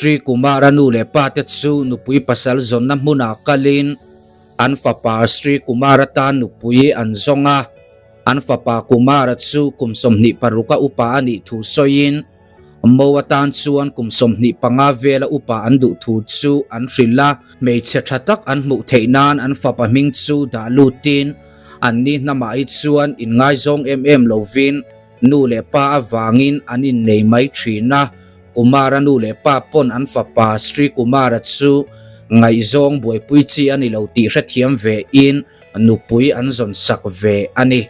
Sri Kumara nu leh pa te chu nupui pasal zawnna hmunah kalin an fapa Sri Kumara tan nupui an zawng a. An fapa Kumara chu kum 26 a upa a nih thu sawiin Mo atan chuan kum 25 vela upa an duh thu chu an hrilh a. Hmeichhe tha tak an hmuh theih nan an fapa hming chu dah lutin an ni hnamah hi chuan inngaizawng em em lovin nu leh pa avangin an innei mai thin a. Kumara nu leh pa pawn an fapa Sri Kumara chu ngaihzawng buaipui chi a ni lo tih hrethiam ve in nupui an zawn sak ve a ni.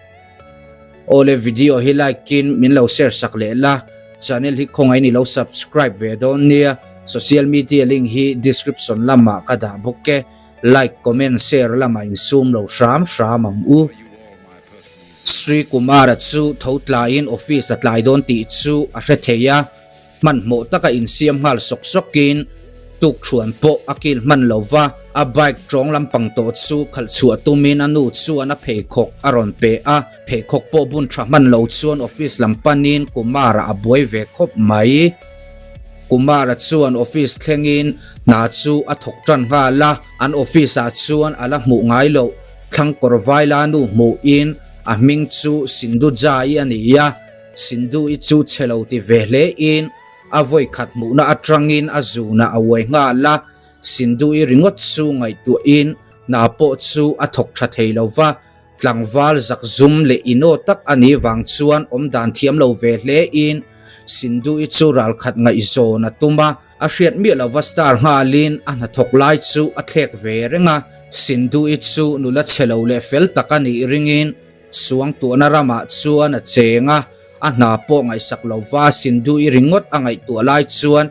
Awle video hi like in min lo share sak leh la, channel hi khawngaih in i lo subscribe ve dawn nia, social media link hi description lamah ka dah bawk e, like comment share lamah in sum lo hram hram ang u. Sri Kumara chu tho tlaiin office a tlai dawn tih chu a hre thei a. Hmanhmawh taka insiam nghal sawk sawkin tukthuan pawh a kil hman lo va, a bike tawng lampang tawh chu khalh chhuah tumin a nu chuan a pheikhawk a rawn pe a, pheikhawk pawh bun tha hman lo chuan office lam panin Kumara a buai ve khawp mai. Kumara chuan office thlengin hna chu a thawk tan nghal a, an office ah chuan a la hmuh ngai loh thlangkawr vaila nu hmuhin a hming chu Sindhu Jai a ni a, Sindhu i chu chhe lo ti ve hle in a vawi khat hmuhna atangin a zunah a uai nghal a, Sindhu i ringawt chu ngaihtuah in hna pawh chu a thawk tha thei lo va, tlangval zak zum leh inaw tak a nih vang chuan awm dan thiam lo ve hle in Sindhu i chu ralkhat ngaihzawn a tum a, a hriat miah lo va star nghal in a hnathawk lai chu a thlek ve reng a, Sindhu i chu nula chhe lo leh fel tak a nih ring in Suangtuahna ramah chuan a cheng a, a hna pawh ngaihsak lova Sindhu-i ringawt a ngaihtuah lai chuan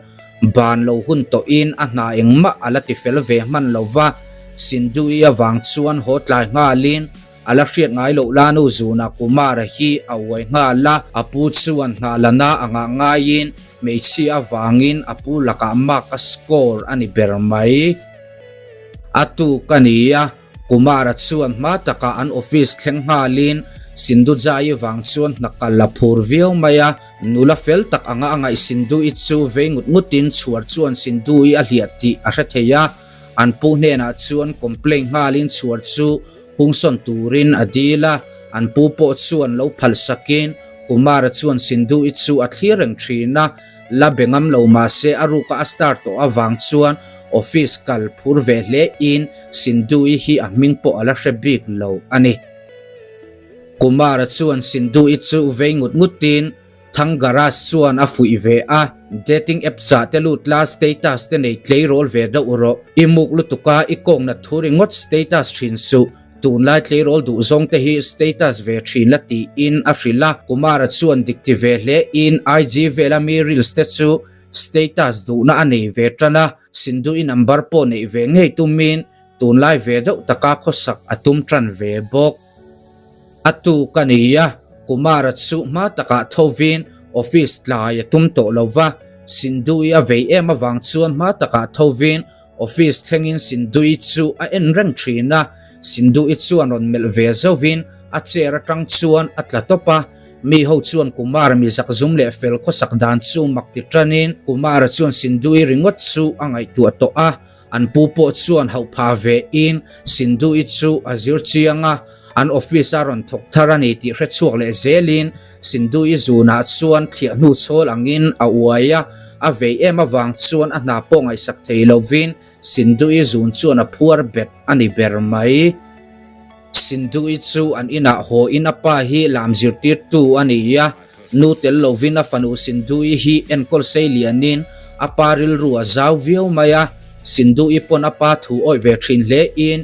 ban lo hun tawhin a hna engmah a la tifel ve hman lova, Sindhu-i avang chuan haw tlai nghalin a la hriat ngai loh lanu Zuna Kumara hi a uai nghal a, a pu chuan hna lana a ngah ngaiin hmeichhia avangin a pu lakah mark a score a ni ber mai. A tuk a ni a. Kumara chuan hma takah an office thleng nghalin Sindhujai vang chuan hna kal a phur viau mai a, nula fel tak anga a ngaih Sindhu-i chu vei ngut ngutin chhuar chuan Sindhu-i a hliah tih a hre thei a, an pu hnenah chuan complaint nghalin chhuar chu hungsawn turin a dil a, an pu pawh chuan lo phal sakin Kumara chuan Sindhu-i chu a thlir reng thin a, la be ngam lo mahse a ruka a star tawh avang chuan office kal phur ve hle in Sindhu-i hi a hming pawh a la hre bik lo a ni. Kumara chuan Sindhu-i chu vei ngut ngutin Thangaraj chuan a fuih ve a, dating apps ah te lut la status te nei tleirawl ve deuh rawh, i muk lutuk a i kawngna thu ringawt status thin suh, Tunlai tleirawl duh zawng te hi status ve thin la tiin a hrilh a, Kumara chuan dik ti ve hle in IG vela mi reels te chu status duhna a nei ve tan a, Sindhu-i number pawh neih ve ngei tumin tunlai ve deuh taka khawsak a tum tan ve bawk. A tuk a ni a, Kumara chu hma takah thovin office tlai a tum tawh lo va, Sindhu-i a vei em avang chuan hma takah thovin Office thlengin Sindhu-i chu a en reng thin a, Sindhu-i chuan rawn melh ve zauhin a chair atang chuan a tla tawp a. Mi ho chuan Kumar mi zakzum leh fel khawsak dan chu mak ti tanin Kumar-a chuan Sindhu-i ringawt chu a ngaihtuah tawh a, an pu pawh chuan hauh pha ve in Sindhu-i chu a zir chiang a, an office a rawn thawk thar a ni tih hrechhuak leh zelin Sindhu-i zunah chuan thliah hnu chhawl angin a uai a, a vei em avang chuan a hna pawh ngaihsak thei lovin Sindhu-i zun chuan a phuar bet a ni ber mai. Sindhu-i chu an inah haw in a pa hi lam zirtirtu a ni a, nu tel lovin a fanu Sindhu-i hi enkawl sei lianin a pa rilru a zau viau mai a, Sindhu-i pawn a pa thu awih ve thin hle in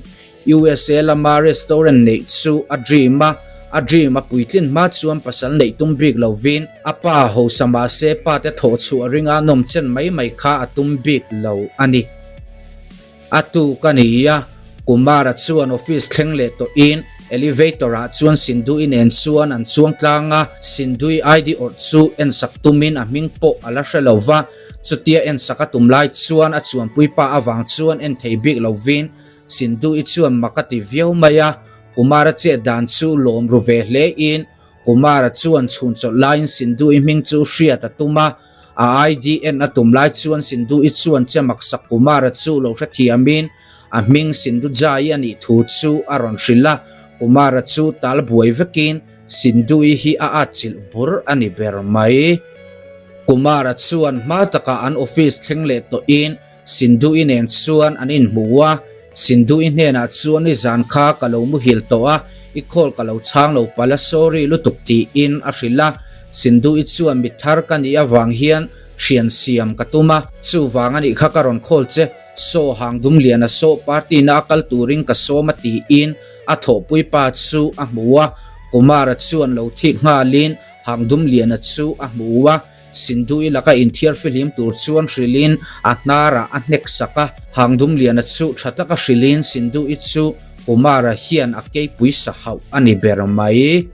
USA lama restaurant neih chu a dream a, a dream a puitlin hma chuan pasal neih tum bik lovin a pa hausa mahse pa te thawh chhuah ringa nawm chen mai mai kha a tum bik lo a ni. A tuk a ni a, Kumara chuan office thleng leh tawhin elevator ah chuan Sindhu-i nen chuan an chuang tlang a, Sindhu-i ID awrh chu ensak tumin a hming pawh a la hre lo va, chutia ensak a tum lai chuan a chuanpui pa avang chuan en thei bik lovin Sindhu-i chuan mak a ti viau mai a, Kumara chet dan chu lawm ru ve hle in, Kumara chuan chhun chawlh laiin Sindhu-i hming chu hriat a tum a, A ID en a tum lai chuan Sindhu-i chuan che maksak Kumar-a chu lo hrethiamin a hming Sindhu Jai a nih thu chu a rawn hrilh a. Kumar-a chu tal buai vekin Sindhu-i hi a atchilh bur a ni ber mai. Kumar-a chuan hma takah an office thleng leh tawhin Sindhu-i nen chuan an inhmu a, Sindhu-i hnenah chuan nizan kha ka lo muhil tawh a, i call ka lo chhang lo pal a sorry lutuk tiin a hrilh a, Sindhu-i chuan mi thar ka nih avang hian hrian siam ka tum a, chuvang a nih kha ka rawn call che, saw hang dum lian a saw party na a kal turin ka sawm a tiin a thawhpui pa chu a hmu a, Kumara chuan lo thik nghalin hang dum liana chu a hmu a. Sindhu-i laka inthiar fihlim tur chuan hrilhin a hnarah a hnek sak a, Hangdumliana chu tha taka hrilhin Sindhu-i chu Kumara hian a keipui sa hauh a ni ber mai.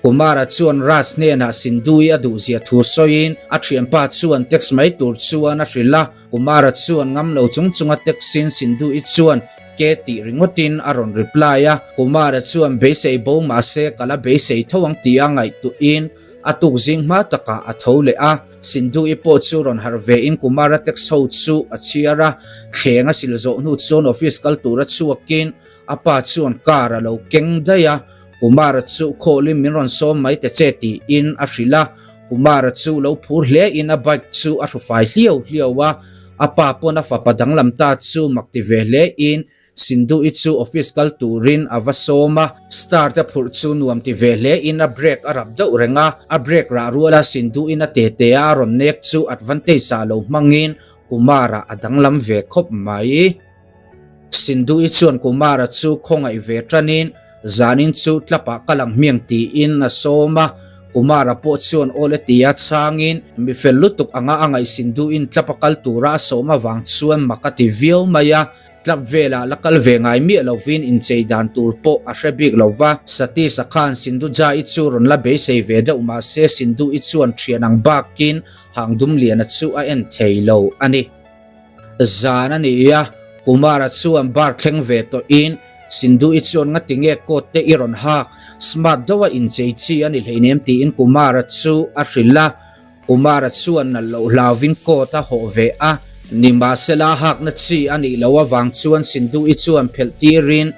Kumara chuan Raj hnenah Sindhu-i a duhzia thu sawiin a thianpa chuan text mai tur chuan a hrilh a, Kumara chuan ngam lo chung chunga text-in Sindhu-i chuan ke tih ringawtin a rawn reply a, Kumara chuan beisei bo mahse ka la beisei tho ang tia ngaihtuahin A tuk zing hma takah a tho leh a, Sindhu-i pawh chu rawn harh vein Kumara text ho chu a chhiar a, thleng a sil zawh hnu chuan office kal tura chhuakin a pa chuan car a lo keng daih a, Kumara chu khawlin min rawn sawm mai ta che tiin a hrilh a, Kumara chu lo phur hlein a bike chu a hrufai hliau hliau a, a pa pawn a fapa danglam ta chu mak ti ve hlein Sindhu-i chu office kal turin a va sawm a, star te phurh chu nuam ti ve hle in a brake a rap deuh reng a, a brake rah ruala Sindhu-in a tete a a rawn nek chu advantage ah lo hmangin Kumar-a a danglam ve khawp mai. Sindhu-i chuan Kumar-a chu khawngaih ve tanin zanin chu tlapah ka lang hmiang tiin a sawm a, Kumar-a pawh chuan awl e tia chhangin mi fel lutuk anga a ngaih Sindhu-in tlapa kal tura a sawm avang chuan mak a ti viau mai a, Club velah la kal ve ngai miah lovin inchei dan tur pawh a hre bik lo va. Satish-a khan Sindhuja-i chu rawn la beisei ve deuh mah se Sindhu-i chuan thian ang bakin Hangdumliana chu a en thei lo a ni. Zan a ni a, Kumar-a chuan bar thleng ve tawhin Sindhu-i chuan ngati nge coat te i rawn hak, smart deuha inchei chi a ni hleinem tiin Kumar-a chu a hrilh a. Kumara chuan nalh loh hlauvin coat a hawh ve a, nimahsela hakna chi a nih loh avang chuan Sindhu-i chuan phelh tirin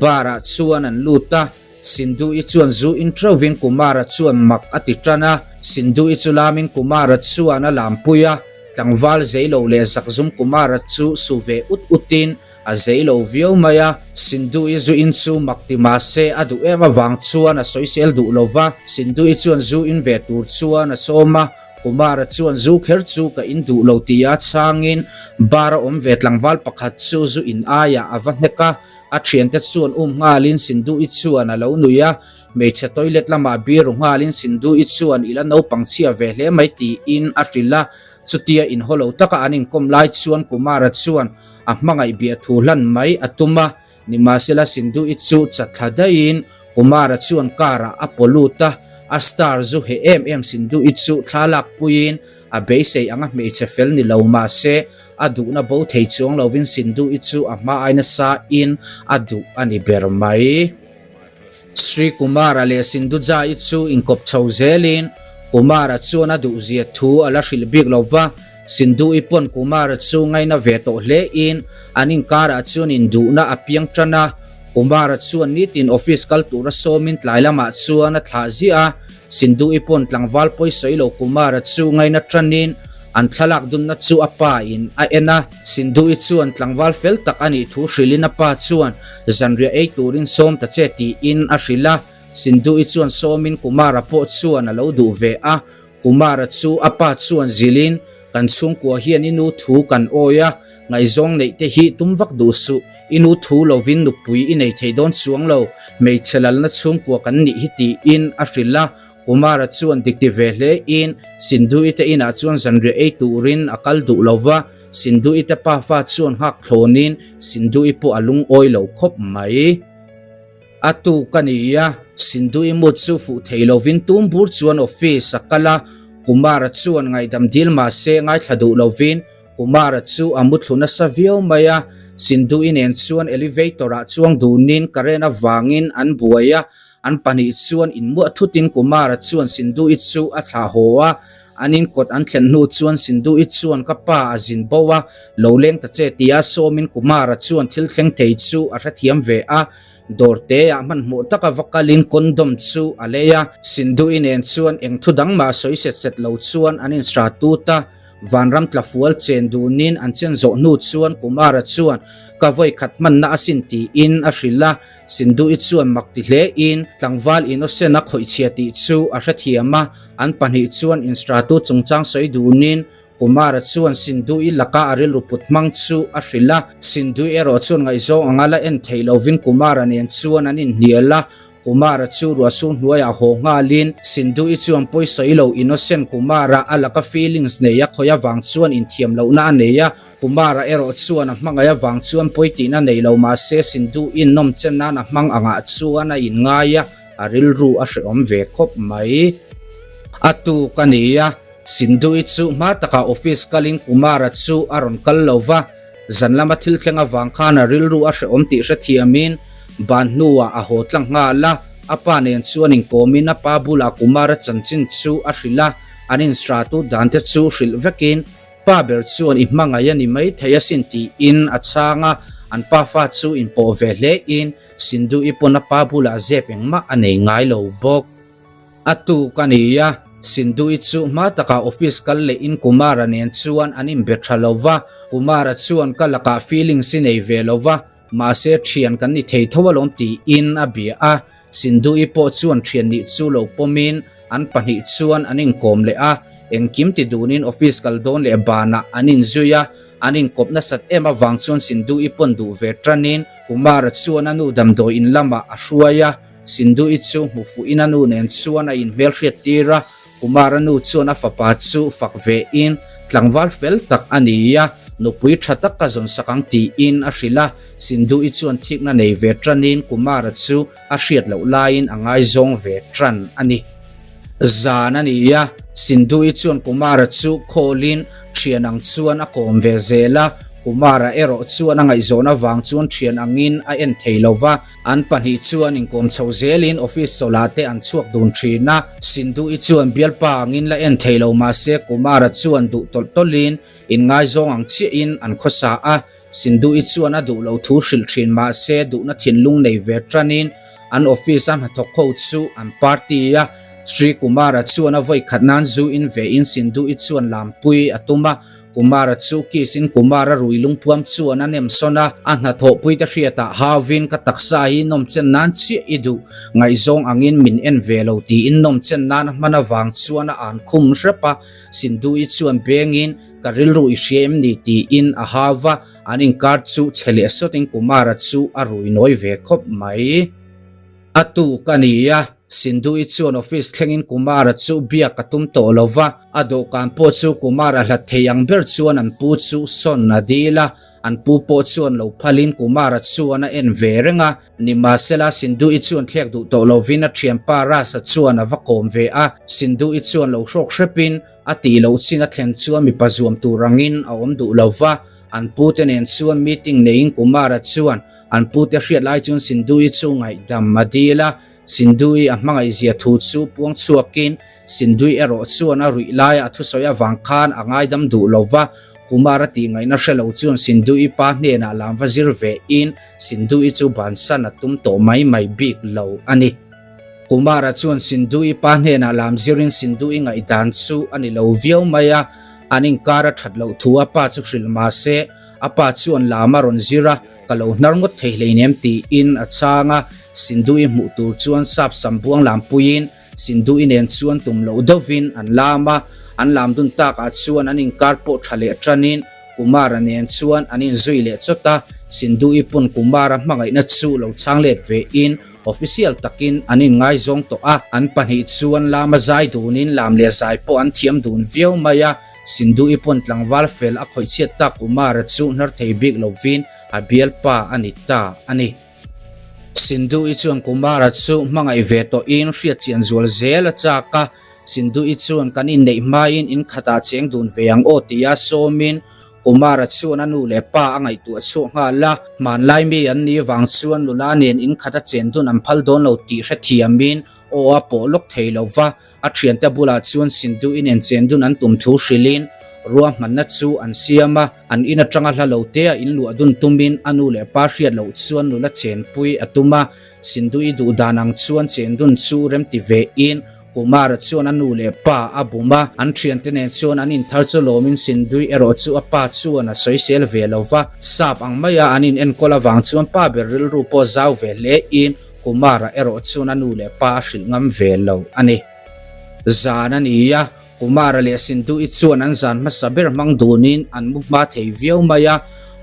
bar ah chuan an lut a, Sindhu-i chuan zu in ṭeuhvin Kumara chuan mak a ti ṭan a, Sindhu-i chu lamin Kumara chuan a lampui a, tlangval zei lo leh zakzum Kumara chu su ve ut utin A zei lo viau mai a, Sindhu-i zu in chu mak ti mah se a duh em avang chuan a sawisel duh lo va, Sindhu-i chuan zu in ve tur chuan a sawm a, Kumara chuan zu kher chu ka in duh lo tia chhangin bar a awm ve tlangval pakhat chu zu in aiah a va hnek a, a thiante chuan um nghalin Sindhu-i chuan a lo nui a, hmeichhe toilet lamah biru nghalin Sindhu-i chuan i la naupang chhia ve hle mai tiin a hrilh a, chutia inhaw lo taka an inkawm lai chuan Kumara chuan A hmangaih biah thu hlan mai a tum a, nimahsela Sindhu-i chu chatthla daihin Kumara chuan car-ah a paw lut a, a star zu heh em em Sindhu-i chu thla lak puiin a beisei anga hmeichhe fel ni lo mahse a duhna bo thei chuang lovin Sindhu-i chu a hma ai nasa in a duh a ni ber mai. Sri Kumara leh Sindhuja-i chu inkawp chho zelin Kumara chuan a duhzia thu a la hrilh bik lo va, Sindhu-i pawn Kumara chu ngaina ve tawh hlein an inkarah chuan induhna a piang tan a. Kumara chuan nitin office kal tura sawmin tlai lamah chuan a thlah ziah a, Sindhu-i pawn tlangval pawisawi lo Kumara chu ngaina tanin an thlalak dunna chu a pa in a en a. Sindhu-i chuan tlangval fel tak a nih thu hrilhin a pa chuan zanriah ei turin sawm ta che tiin a hrilh a. Sindhu-i chuan sawmin Kumara pawh chuan a lo duh ve a. Kumara chu a pa chuan zilhin, Kan chhungkua hian i nu thu kan awi a, ngaihzawng neih te hi tum vak duh suh. I nu thu lovin nupui i nei thei dawn chuang lo, hmeichhe lalna chhungkua kan nih hi tiin a hrilh a. Kumara chuan dik ti ve hle in Sindhu-i te inah chuan zanriah ei turin a kal duh lo va, Sindhu-i te pafa chuan nghak thlawnin Sindhu-i pawh a lungawi lo khawp mai. A tuk a ni a, Sindhu-i mut chu fuh thei lovin tum bur chuan office a kal a, Kumara chuan ngaihdam dil mahse ngaithla duh lovin Kumara chu a muthlu nasa viau mai a, Sindhu-i nen chuan elevator-ah chuang dunin current avangin an buai a, An pahnih chuan inmuah thutin Kumara chuan Sindhu-i chu a thlah haw a. An in kawt an thlen hnu chuan Sindhu-i chuan ka pa a zin bo a, lo leng ta che tia sawmin Kumara chuan thil thleng thei chu a hrethiam ve a. Dawr te-ah hmanhmawh taka va kalin condom chu a lei a. Sindhu-i nen chuan eng thu dang mah sawi set set lo chuan an insra tut a. Vanram tlafual chen dunin an chen zawh hnu chuan Kumara chuan ka vawi khat hmanna asin tiin a hrilh a. Sindhu-i chuan mak ti hlein tlangval innocent a khawihchhia tih chu a hrethiam a. An pahnih chuan insratu chungchang sawi dunin Kumara chuan Sindhu-i laka a rilru put hmang chu a hrilh a. Sindhu-i erawh chuan ngaihzawng anga la en theih lovin Kumara nen chuan an inhnial a. Kumara chu ruahsur hnuaiah haw nghalin Sindhu-i chuan pawisawi lo innocent Kumara a laka feelings nei a khawih avang chuan inthiam lohna a nei a. Kumara erawh chuan a hmangaih avang chuan pawi tihna nei lo mahse Sindhu-in nawmchen nan a hmang angah chuan a inngai a, a rilru a hrehawm ve khawp mai. A tuk a ni a, Sindhu-i chu hma takah office kalin Kumara chu a rawn kal lo va. Zan lama thil thleng avang khan a rilru a hrehawm tih hrethiamin ban hnuah a haw tlang nghal a, a pa nen chuan inkawmin a pa bulah Kumara chanchin chu a hrilh a, an inhratu dante chu hrilh vekin pa ber chuan i hmangaih a ni maithei asin tiin a chhang a, an pafa chu inpawh ve hlein Sindhu-i pawn a pa bulah zep engmah a nei ngai lo bawk. A tuk a ni a, Sindhu-i chu hma takah office kal leh in Kumara nen chuan an inbe tha lo va, Kumara chuan ka lakah feelings i nei ve lo va, mahse thian kan ni thei tho alawm tiin a bia a, Sindhu-i pawh chuan thian nih chu lo pawmin an pahnih chuan an inkawm leh a, engkim ti dunin office kal dawn leh banah an inzui a, an inkawp nasat em avang chuan Sindhu-i pawn duh ve tanin Kumara chuan a nu damdawi in lamah a hruai a. Sindhu-i chu hmu fuhin a nu nen chuan a inhmelhriat tir a, Kumar-a nu chuan a fapa chu fak vein tlangval fel tak a ni a, nupui tha tak ka zawn sak ang tiin a hrilh a, Sindhu-i chuan thikna nei ve tanin Kumar-a chu a hriat loh laiin a ngaizawng ve tan a ni. Zan a ni a, Sindhu-i chuan Kumar-a chu khawlin thian ang chuan a kawm ve zel a, Kumar-a erawh chuan a ngaihzawn avang chuan thian angin a en thei lo va, An pahnih chuan inkawm chho zelin office chawlh ah te an chhuak dun thin a, Sindhu-i chuan bialpa angin la en thei lo mahse Kumara chuan duh tawlh tawlhin inngaizawng ang chiahin an khawsa a, Sindhu-i chuan a duh loh thu hrilh thin mahse duhna thinlung nei ve tanin an office a hnathawk ho chu an party a, Sri Kumara chuan a vawi khat nan zu in ve in Sindhu-i chuan lampui a tum a. Kumara chu kiss in Kumara rui lungpuam chuan a nem sawn a, a hnathawhpui te hriatah hauvin ka taksa hi nawmchen nan chiah i duh, ngaihzawng angin min en ve lo tiin nawmchen nan a hman avang chuan a an khum hrep a, Sindhu-i chuan bengin ka rilru i hria em ni tiin a hau va, an inkar chu che leh sawtin Kumara chu a rui nawi ve khawp mai. A tuk a ni a, Sindhu-i chuan office thlengin Kumara chu biak a tum tawh lo va, a dawhkan pawh chu Kumara hlat thei ang ber chuan an pu chu sawn a dil a, an pu pawh chuan lo phalin Kumara chuan a en ve reng a, nimahsela Sindhu-i chuan thlek duh tawh lovin a thianpa Rasa chuan a va kawm ve a, Sindhu-i chuan lo hrawk hrepin a tih loh chin a thlen chuan mipa zuam tur angin a awm duh lo va, an pute nen chuan meeting neiin Kumara chuan An pute hriat lai chuan Sindhu-i chu ngaihdam a dil a, Sindhu-i a hmangaihzia thu chu puang chhuakin Sindhu-i erawh chuan a ruih laia a thusawi avang khan a ngaidam duh lo va, Kumar a tih ngaihna hre lo chuan Sindhu-i pa hnenah lam va zir vein Sindhu-i chu bansan a tum tawh mai mai bik lo a ni. Kumar-a chuan Sindhu-i pa hnenah lam zirin Sindhu-i ngaihdan chu a ni lo viau mai a, an inkar a that loh thu a pa chu hrilh mah se a pa chuan lam a rawn zir a, Ka lo hnar ngawt thei hleinem tiin a chhang a, Sindhu-i hmuh tur chuan sap sam buang lampuiin Sindhu-i nen chuan tum loh deuhvin an lam a, an lam dun takah chuan an inkar pawh tha leh tanin Kumara nen chuan an inzui leh chawt a, Sindhu-i pawn Kumara hmangaihna chu lo chhang let vein official takin an inngaizawng tawh a, an pahnih chuan lama zai dunin lam leh zai pawh an thiam dun viau mai a. Sindhu-i pawn tlangval fel a khawih chhiat tak Kumar-a chu hnar thei bik lovin a bialpa a ni ta a ni. Sindhu-i chuan Kumar-a chu hmangaih ve tawhin hriat chian zual zel a chak a, Sindhu-i chuan kan inneih hmain in khatah cheng dun ve ang aw tia sawmin Kumara chuan a nu leh pa a ngaihtuah chhuak nghal a, hmanlai mi an nih vang chuan nula nen in khat a chen dun an phal dawn lo tih hrethiamin aw a pawh lawk thei lo va, a thiante bulah chuan Sindhu-i nen chen dun an tum thu hrilhin ruahmanna chu an siam a, an in atanga hla lo te a inluah dun tumin a nu leh pa hriat loh chuan nula chenpui a tum a, Sindhu-i duh dan ang chuan chen dun chu remti ve in Kumara chuan a nu leh pa a bum a, an thiante nen chuan an inthar chu lawmin Sindui erawh chu a pa chuan a sawisel ve lo va, sap ang maia an inenkawl avang chuan pa ber rilru pawh zau ve hle in Kumara erawh chuan a nu leh pa a hrilh ngam ve lo a ni. Zan a ni a, Kumara leh Sindui chuan an zan hmasa ber hmang dunin an mu hma thei viau mai a,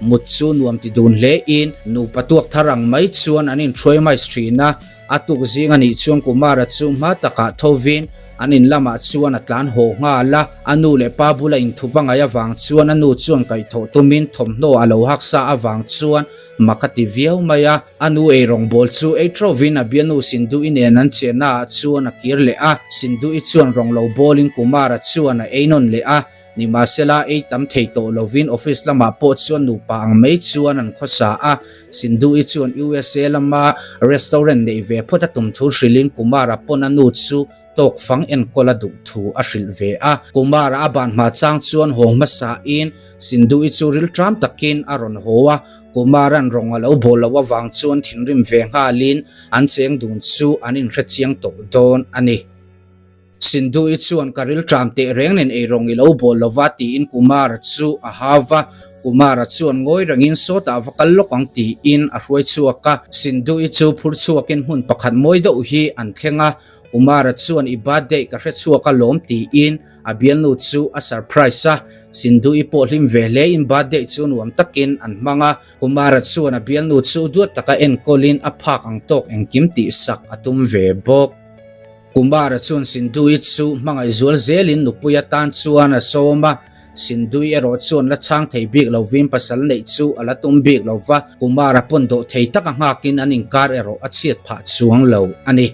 mut chu nuam ti dun hle in nupa tuak thar ang mai chuan an inhruai mais thin a, A tuk zing a nih chuan Kumara chu hma takah thovin an in lamah chuan a tlan haw nghal a, a nu leh pa bula inthup a ngaih avang chuan a nu chuan kaihthawh tumin thawmhnaw a lo haksa avang chuan mak a ti viau mai a. A nu ei rawngbâwl chu ei ṭawvin a bialnu Sindhu-i nen an chenna ah chuan a kir leh a, Sindhu-i chuan rawng lo bawlin Kumara chuan a ei nawn leh a, Nimahsela, ei tam thei tawh lovin office lamah pawh chuan nupa ang mai chuan an khawsa a. Sindhu-i chuan USA lama restaurant neih ve phawt a tum thu hrilhin Kumar-a pawn a nu chu tawk fang enkawl a duh thu a hrilh ve a. Kumar-a a ban hma chang chuan haw hmasain Sindhu-i chu rilṭam takin a rawn haw a. Kumar-a'n rawng a lo bawl loh avang chuan thinrim ve nghalin an cheng dun chu an inhrechiang tawh dawn a ni. Sindhu-i chuan ka rilṭam teh reng nen eirawng i lo bawl lova tiin Kumara chu a hau va, Kumara chuan ngawi rengin sawtah va kal lawk ang tiin a hruai chhuak a, Sindhu-i chu phur chhuakin hmun pakhat mawi deuh hi an thleng a, Kumara chuan i birthday ka hre chhuak a lawm tiin a bialnu chu a surprise a, Sindhu-i pawh hlim ve hlein birthday chu nuam takin an hmang a, Kumara chuan a bialnu chu duat taka enkawlin a phak ang tawk engkim tihsak a tum ve bawk. Kumara chuan Sindhui chu hmangaih zual zelin nupui atan chuan a sawm a, Sindhui erawh chuan la chhang thei bik lovin pasal neih chu a la tum bik lo va, Kumara pawn dawh thei taka nghakin an inkar erawh a chhiat phah chuang lo a ni.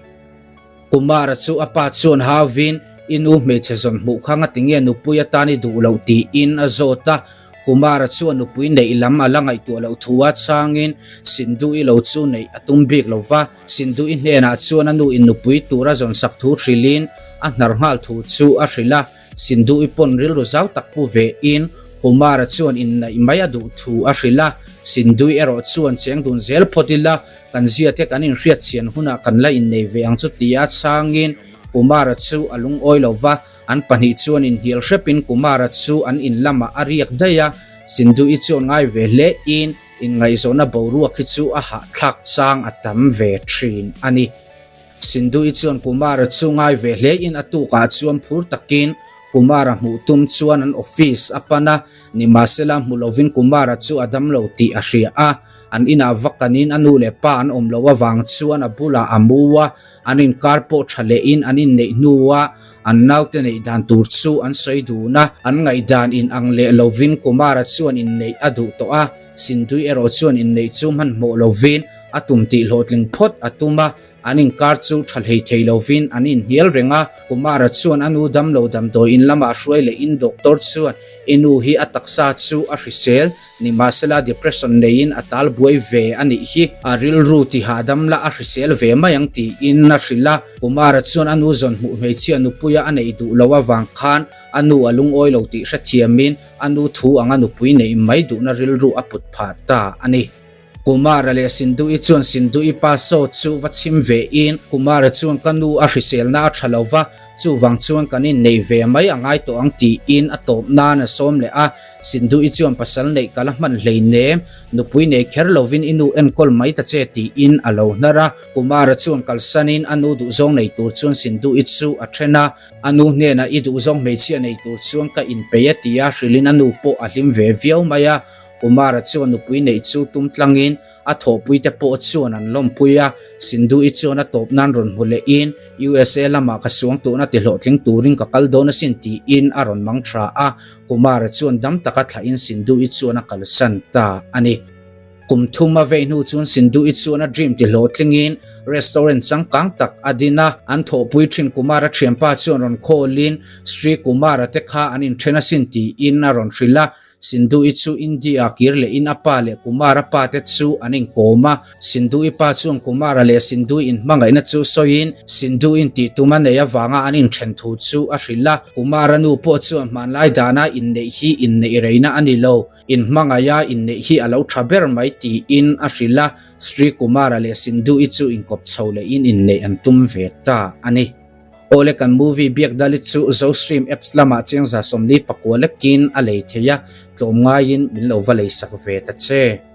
Kumara chu a pa chuan hauvin, I nu hmeichhe zawn hmuh kha ngatinge nupui atan i duh loh tiin a zawt a, Kumara chuan nupui neih lam a la ngaihtuah loh thu a chhangin Sindhu-i lo chu neih a tum bik lo va, Sindhu-i hnenah chuan a nu in nupui tur a zawnsak thu hrilhin a hnar nghal thu chu a hrilh a, Sindhu-i pawn rilru zau tak pu ve in Kumara chuan inneih mai a duh thu a hrilh a, Sindhu-i erawh chuan cheng dun zel phawt ila kan zia te kan inhriatchhian hunah kan la innei ve ang chu tia chhangin Kumara chu a lungawi lo va. An pahnih chuan inhnial hrepin Kumara chu an in lamah a riak daih a, Sindhu-i chuan ngai ve hle in inngaihzawhna boruak hi chu a hahthlak chang a tam ve thin a ni. Sindhu-i chuan Kumara chu ngai ve hle in a tukah chuan phur takin Kumara hmuh tum chuan an office a pan a, nimahsela hmu lovin Kumara chu a damlo tih a hria a, an inah va kanin a nu leh pa an awm loh avang chuan a bulah a mu a, An inkar pawh tha lehin an inneih hnua an naute neih dan tur chu an sawi dun a, an ngaihdan in ang leh lovin Kumara chuan inneih a duh tawh a, Sindui erawh chuan inneih chu hmanhmawh lovin a tum tih hlawhtling phawt a tum a, an inkar chu tha hlei thei lovin an inhnial reng a, Kumara chuan a nu damlo damdawi in lamah hruai lehin doctor chuan i nu hi a taksa chu a hrisel Nimahsela depression neiin a tal buai ve a nih hi a rilru ti hahdam la a hrisel ve mai ang tiin a hrilh a. Kumara chuan a nu zawn hmuh hmeichhia nupuia a neih duh loh avang khan a nu a lungawi lo tih hrethiamin a nu thu anga nupui neih mai duhna rilru a put phah ta a ni. Kumara leh Sindhu-i chuan Sindhu-i pa saw chu va chhim ve in Kumara chuan ka nu a hriselna a tha lo va, chuvang chuan kan inneih ve mai a ngai tawh ang tiin a tawp nan a sawm leh a. Sindhu-i chuan pasal neih ka la hman hleinem, nupui nei kher lovin i nu enkawl mai ta che tiin a lo hnar a. Kumara chuan kalsanin a nu duhzawng nei tur chuan Sindhu-i chu a then a, a nu hnenah i duhzawng hmeichhia nei tur chuan ka inpeih a tia hrilhin a nu pawh a hlim ve viau mai a. Kumara chuan nupui neih chu tum tlangin a thawhpuite pawh chuan an lawmpui a, Sindhu-i chuan a tawp nan rawn hmu lehin USA lamah ka suang tuhna ti hlawhtling turin ka kal dawn asin tiin a rawn mang tha a, Kumara chuan dam taka thlahin Sindhu-i chuan a kalsan ta a ni. Kum thum a vei hnu chuan Sindhu-i chuan a dream ti hlawhtlingin restaurant changkang tak a din a, an thawhpui thin Kumara thianpa chuan rawn call-in Sri Kumara te kha an inthen asin tiin a rawn hrilh a. Sindhu-i chu India-ah kir lehin a pa leh Kumar-a pa te chu an inkawm a. Sindhu-i pa chuan Kumar-a leh Sindhu-i inhmangaihna chu sawiin Sindhu-in tih tum a neih avanga an inthen thu chu a hrilh a. Kumar-a nu pawh chuan hmanlai dana inneih hi inneih reina a ni lo, inhmangaiha inneih hi a lo tha ber mai tiin a hrilh a. Sri Kumar-a leh Sindhu-i chu inkawp chho lehin inneih an tum ve ta a ni. Awle kan movie biak dali chu Zostream apps lamah chengza 44 lekin a lei thei a, tlawm ngaiin min lo va leisak ve ta che.